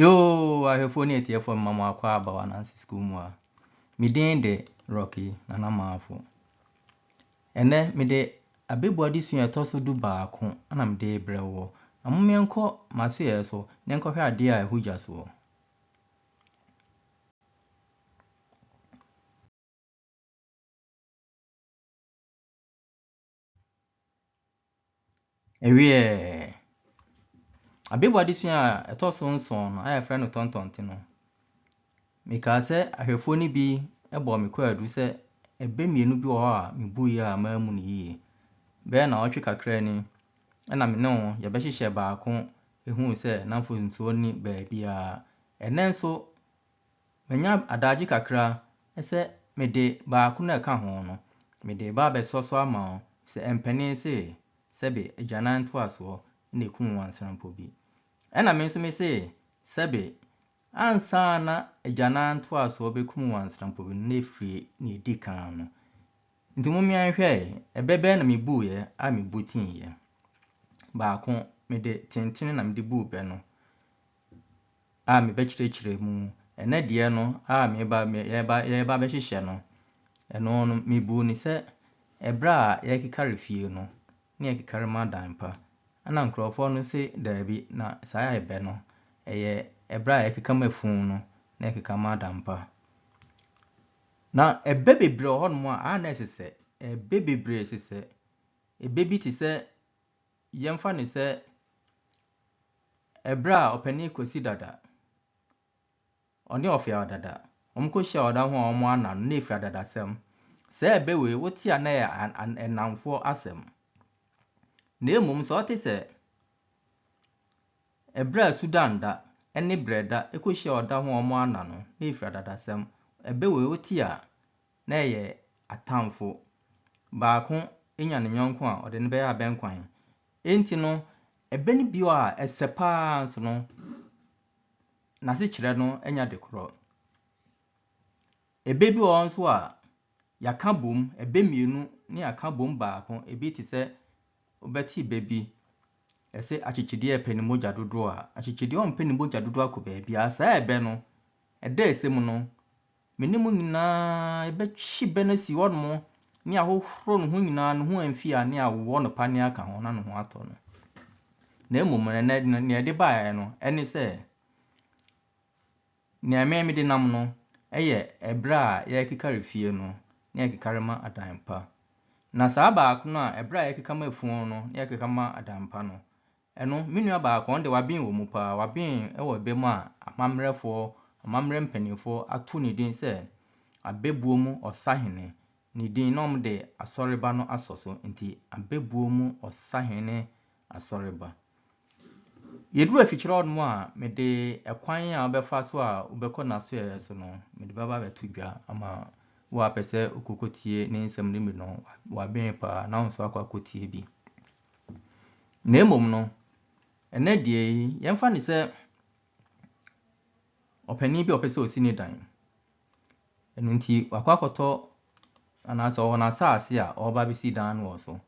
Yoo, ahwɛfoɔ ne atiefoɔ mma mo akɔ aba wɔ Ananse Sukuu mu a. Me din de Rocky Nana Marfo. Ɛnnɛ mede abɛbu adesua a ɛtɔ so 11 na mede rebrɛ woɔ. Na mom yɛnkɔ m'asoɛeɛ so na yɛnkɔhwɛ adeɛ a ɛho gya soɔ. Ɛweɛ. Abɛbu adesua a ɛtɔ so 7 no a yɛfrɛ no tɔntɔnte no, mekaa sɛ ahwɛfoɔ no bi bɔɔ me kwaadu sɛ ɛbɛ mmienu bi wɔ hɔ a mebuiɛ a mammu no yie. Bɛyɛ nnawɔtwe kakra ni na me ne wo yɛbɛhyehyɛ baako huu sɛ na mfomsoɔ nni baabiara. Ɛnnɛ nso, manya adagye kakra sɛ mede baako no a ɛka ho no, mede reba abɛsɔ so ama wo sɛ mpanin se sɛbe agyanan ntoasoɔ na ɛkum nwansena bi. Ɛna me nso mese sɛbe ansa na agyanan ntoasoɔ bɛkum nwansena bi no na ɛfiri nea ɛdi kan no. Nti mommea nhwɛ ɛbɛ bɛn na mebuiɛ a mebu teeɛ. Baako, mede tentene na mede buu bɛ no a mebɛkyerɛkyerɛ mu. Ɛnɛ deɛ no a meba yɛba yɛba bɛhyehyɛ no, ɛno no mebuu no sɛ ɛberɛ a yɛrekekare fie no, na yɛkekare ma dan pa. Ɛna nkurɔfoɔ no se daabi na saa ɛbɛ no, ɛyɛ ɛberɛ a yɛkeka ma funu no, na yɛkeka ma dan pa. Na ɛbɛ bebree wɔ hɔnom a a na ɛsesɛ. Ɛbɛ bebree sesɛ. Ɛbɛ bi te sɛ yɛmfa no sɛ ɛberɛ a ɔpanin Kwasi Dada, ɔne Ɔfeaw Dada, wɔkɔhyia ɔda ho a wɔn ana no na ɛfiri adadasɛm. Saa ɛbɛ wei wote a na ɛyɛ ɛnamfoɔ asɛm. Na mmom sɛ ɔte sɛ ɛberɛ a Sudan da ne Brɛda kɔhyia ɔda ho a wɔn ana no na ɛfiri adadasɛm. Ɛbɛ wei wote a na ɛyɛ atamfo. Baako nya ne yɔnko a ɔde no bɛyɛ abɛnkwan. Enti no, ɛbɛ no bi wɔ a ɛsɛ paa nso no, n'asekyerɛ no nya de korɔ. Ɛbɛ bi wɔ hɔ nso a yɛaka bom, ɛbɛ mmienu ne yɛaka bom baako. Ebi te sɛ wobɛte bɛ bi, ɛsɛ akyekyedeɛ pɛ ne mogya dodoɔ a, akyekyedeɛ ɔmpɛ ne mogya dodoɔ akɔ baabiara. Saa ɛbɛ no, ɛda ɛsɛ mu no, me ne mo nyinaa yɛbɛkye bɛ no asi hɔnom ne ahohoro ne ho nyinaa, ne ho amfi a ne awɔ no paneɛ aka ho na ne ho atɔ no. Na mmom ɛnɛ nea ɛde baeɛ no ɛne sɛ nea me mede nam no ɛyɛ ɛberɛ a yɛrekekare fie no na yɛkekare ma adan pa. Na saa baako no a ɛberɛ a yɛkeka ma afuo no na yɛkeka ma adan pa no, ɛno me nua baako ɔno deɛ waben wɔ mu paa, waben wɔ ɛbɛ mu a amammerɛfoɔ, amammerɛ mpanimfoɔ ato ne din sɛ Abɛbuo mu Ɔsahene. Ne din na wɔde Asɔreba no asɔ so nti Abɛbuo mu Ɔsahene Asɔreba. Yɛduru afikyire hɔnom a, mede ɛkwan a wobɛfa so a wobɛkɔ n'asoɛeɛ so no, mede bɛba abɛto dwa ama wo a pɛ sɛ wokɔkɔtie ne nsɛm no bi no, waben paa na wo nso akɔ akɔtie bi. Na mmom no, ɛnnɛ deɛ yi, yɛmfa no sɛ ɔpanin bi a ɔpɛ sɛ ɔsi ne dan. Ɛno nti, wakɔ akɔtɔ anaasɛ ɔwɔ n'asase a ɔreba abɛsi dan no wɔ so.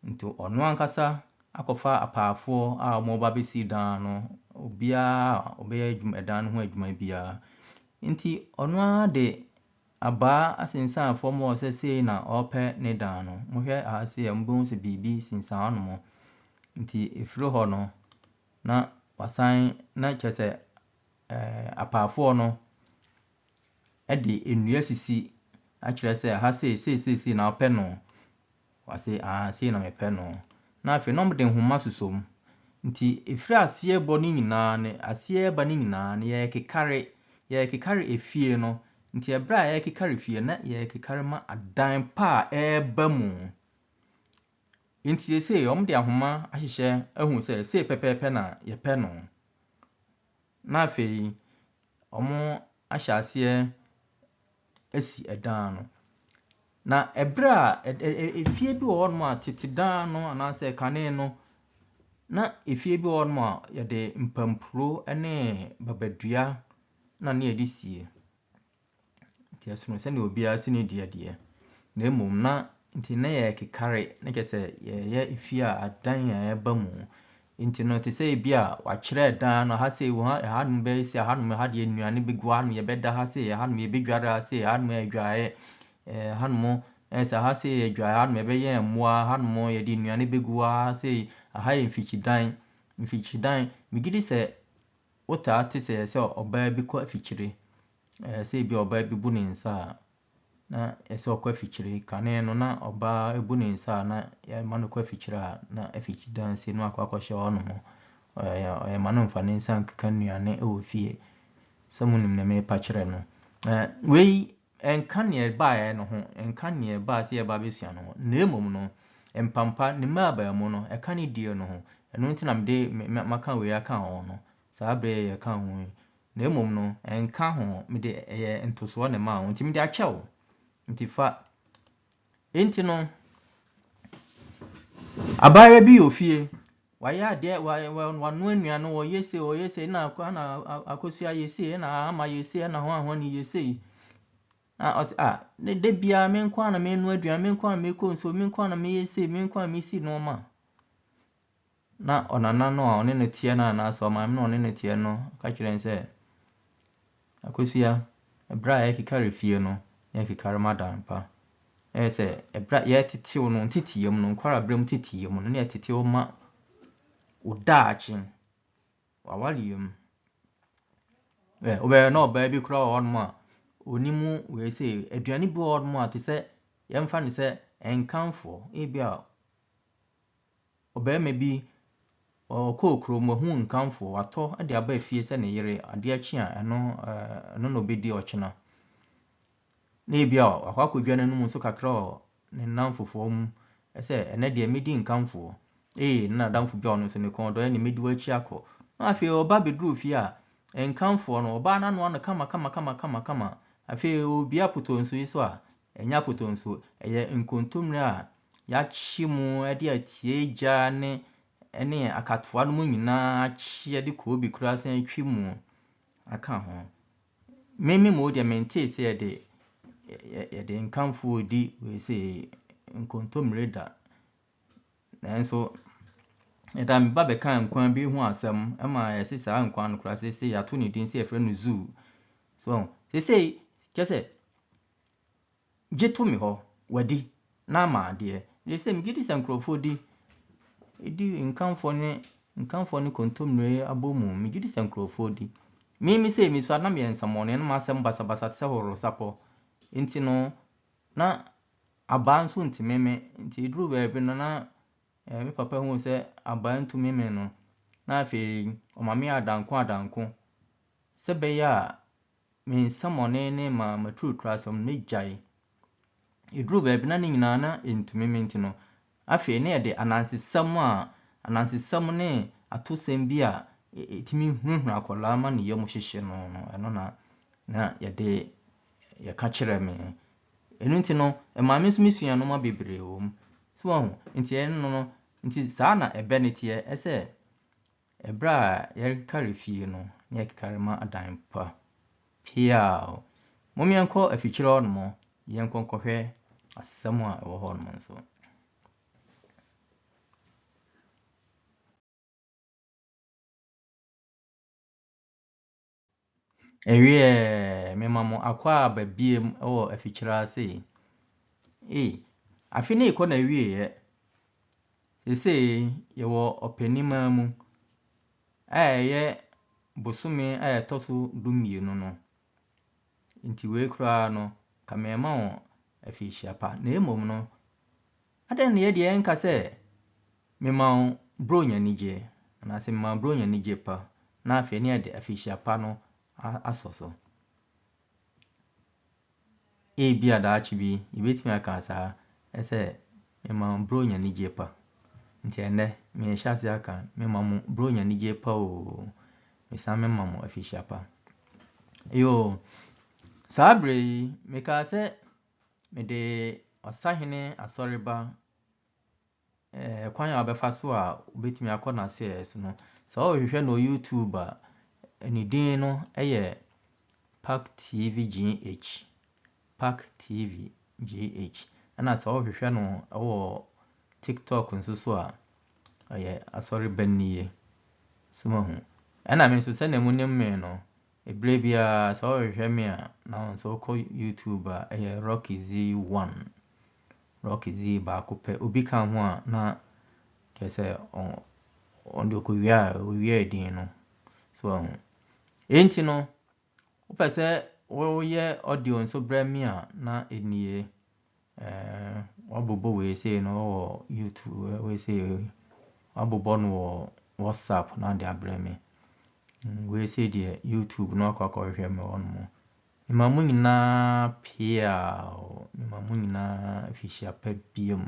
Nti ɔno ankasa akɔfa apaafoɔ a wɔreba abɛsi dan no, obiara a ɔbɛyɛ adwuma dan no ho adwuma biara. Nti ɔno ara de abaa asensan fam hɔ sɛ sei na ɔrepɛ ne dan no. Mohwɛ ha sei a mobɛhu sɛ biribi sensan hɔnom. Nti ɛfiri hɔ no, na wasan na kyerɛ sɛ apaafoɔ no de nnua sisi akyerɛ sɛ ha sei sei sei sei na wopɛ no. Wɔse aah sei na mepɛ no. Na afei na wɔde nhoma sosɔ mu. Nti ɛfiri aseɛ bɔ no nyinaa no, aseɛ reba no nyinaa no yɛrekekare, yɛrekekare efie no. Nti ɛberɛ a yɛrekekare fie no, na yɛrekekare ma adan pa a ɛreba mu. Nti seesei wɔde ahoma ahyehyɛ ahu sɛ sei pɛpɛɛpɛ na yɛpɛ no. Na afei wɔahyɛ aseɛ asi dan no. Na ɛberɛ a efie bi wɔ hɔnom a tete dan no anaasɛ kane no, na efie bi wɔ hɔnom a yɛde mpampuro ne babadua na ne yɛde sie. Nti ɛsono sɛdeɛ obiara si ne deɛ deɛ. Na mmom na nti na yɛrekekare na kyerɛ sɛ yɛreyɛ efie a adan a ɛreba mu. Nti no, te sɛ ebi a wakyerɛ dan no, ha sei, hanom bɛyɛ sei, hanom ha deɛ nnuane bɛgu, hanom yɛbɛda ha sei, hanom yɛbɛdware ha sei, hanom yɛ adwaeɛ, hanom ɛsɛ ha sei yɛ adwaeɛ, hanom yɛbɛyɛ mmoa, hanom yɛde nnuane bɛgu ha sei, aha yɛ mfikyidan. Mfikyidan, megye di sɛ wotaa te sɛ sɛ ɔbaa bi kɔ afikyire, sɛ ebi a ɔbaa bi bu ne nsa a, na ɛsɛ ɔkɔ afikyire. Kane no na ɔbaa bu ne nsa a na yɛma no kɔ afikyire a na afikyidan si no akɔ akɔhyɛ hɔnom. Yɛma no mfa ne nsa nkeka nnuane wɔ fie. Sɛ monim nea merepa kyerɛ no. Wei ɛnka nea ɛbaeɛ no ho, ɛnka nea ɛbaa sɛ yɛba abɛsua no ho. Na mmom no, mpampa ne mmaabaa mu no, ɛka ne die no ho. Ɛno nti na mede maka wei aka ho no. Saa berɛ yi yɛka ho yi. Na mmom no, ɛnka ho, mede ɛyɛ ntosoɔ na ɛmaa ho. Nti mede akyɛ wo. Nti fa. Enti no, abaayewa bi wɔ fie, wayɛ adeɛ, wanoa nnuane, ɔyɛ sei, ɔyɛ sei, na Akosua yɛ sei, na Ama yɛ sei, na hwan hwan yɛ sei. Na ɔse, ah, ne da biara me nko ara na menoa aduane, me nko ara na mekɔ nsuo, me nko ara na meyɛ sei, me nko ara na mesi nneɛma. Na ɔnana no a ɔne no teɛ no anaasɛ ɔmaame no a ɔne no teɛ no ka kyerɛ no sɛ, Akosua, ɛberɛ a yɛkekare fie no, na yɛkekare ma dan pa. Ɛyɛ sɛ ɛberɛ a yɛtetew no nteteyɛ mu no, nkwaraberɛ mu teteyɛ mu no, na yɛtetew ma wo daakye, w'awareɛ mu. Wobɛhwɛ na ɔbaa bi koraa wɔ hɔnom a ɔnim wei sei, aduane bi wɔ hɔnom a te sɛ yɛmfa no sɛ nkamfoɔ, ebi a ɔbarima bi ɔkɔɔ kurom, wahu nkamfoɔ, watɔ de aba fie sɛ ne yere, adeɛ kye a ɛno ɛno na ɔbɛdi ɔkyena. Na ebi a wakɔ akɔdwa n'anum nso kakra wɔ ne nnamfofoɔ mu sɛ ɛnɛ deɛ mɛdi nkamfoɔ. Ee, ne n'adamfo bi a ɔno nso ne kɔn dɔ ɛne mɛdi w'akyi akɔ. Na afei ɔba bɛduru fie a, nkamfoɔ no, ɔbaa no anoa no kama kama kama kama kama. Afei ɔrebue apotɔ yi so a, ɛnyɛ apotɔ nsuo, ɛyɛ nkontommire a yɛakye mu de atie gya ne ne akatoa no mu nyinaa akye de koobi koraa san atwi mu aka ho. Me me mu deɛ mentee sɛ yɛde yɛde nkamfoɔ di wei sei nkontommire da. Nanso ɛda me ba bɛkaa nkwan bi ho asɛm ma yɛse saa nkwan no koraa seesei yɛato ne din sɛ yɛfrɛ no zoo. So seesei kyerɛ sɛ gye to me hɔ, wadi na ama adeɛ. Seesei megye di sɛ nkurɔfoɔ di di nkamfoɔ ne nkamfoɔ ne kontommire abɔ mu. Megye di sɛ nkurɔfoɔ di. Me me sei mesua na meyɛ nsɛmmɔne na m'asɛm basabasa te sɛ horosapɔ. Nti no, na abaa nso ntumi me. Nti ɛduru baabi no na me papa huu sɛ abaa ntumi me no, na afei ɔma me adanko adanko sɛ ɛbɛyɛ a me nsɛmmɔne ne m'aturutura asɛm no mɛgyae. Ɛduru baabi na ne nyinaa na ɛntumi me nti no, afei na yɛde anansesɛm a anansesɛm ne atosɛm bi a ɛtumi hunahuna akwadaa ma ne yam hyehye no no, ɛno na na yɛde yɛka kyerɛ me. Ɛno nti no, ɛmaa me nso mesua nneɛma bebree wɔ mu. So wahu, nti ɛno no, nti saa na ɛbɛ no teɛ ɛsɛ ɛberɛ a yɛrekare fie no, na yɛkekare ma adan pa. Piaw. Mom yɛnkɔ afikyire hɔnom, yɛnkɔ nkɔhwɛ asɛm a ɛwɔ hɔnom nso. Ɛwiɛ, mema mo akwaaba biem wɔ afikyire ase yi. Ei, afe no rekɔ n'awieeɛ. Seesei yɛwɔ ɔpɛnimaa mu a ɛyɛ bosome a ɛtɔ so 12 no. Nti wei koraa no, ka mema wo afihyia pa. Na mmom no, adɛn na yɛdeɛ yɛnka sɛ mema wo Buronya anigye anaasɛ mema wo Buronya anigye pa na afei ne yɛde afihyia pa no asɔ so. Ebia daakye bi yɛbɛtumi aka saa sɛ mema wo Buronya anigye pa. Nti ɛnnɛ merehyɛ ase aka mema mo Buronya anigye pa oo. Mesan mema mo afihyia pa. Yoo, saa berɛ yi mekaa sɛ mede ɔsahene asɔreba kwan a wobɛfa so a wobɛtumi akɔ n'asoɛeɛ so no, sɛ wohwehwɛ no wɔ YouTube a, ne din no yɛ Park TV GH. Park TV GH. Ɛna sɛ wohwehwɛ no wɔ TikTok nso so a, Ɔyɛ asɔre ba nie. So moahu? Ɛna me nso sɛdeɛ monim me no, ɛberɛ biara sɛ wohwehwɛ me a, na sɛ wokɔ YouTube a, ɛyɛ Rocky Z1. Rocky Z baako pɛ. Obi ka ho a, na kyerɛ sɛ ɔde ɔkɔwia a ɔwia din no. So wahu? Enti no, wopɛ sɛ woyɛ audio nso brɛ me a, na ɛnie. Wabobɔ wei sei no wɔ YouTube, wei sei wabobɔ no wɔ WhatsApp na ade abrɛ me. Wei sei deɛ YouTube na wakɔ akɔhwehwɛ me hɔ nom. Mema mo nyinaa peaw. Mema mo nyinaa afihyia pa biom.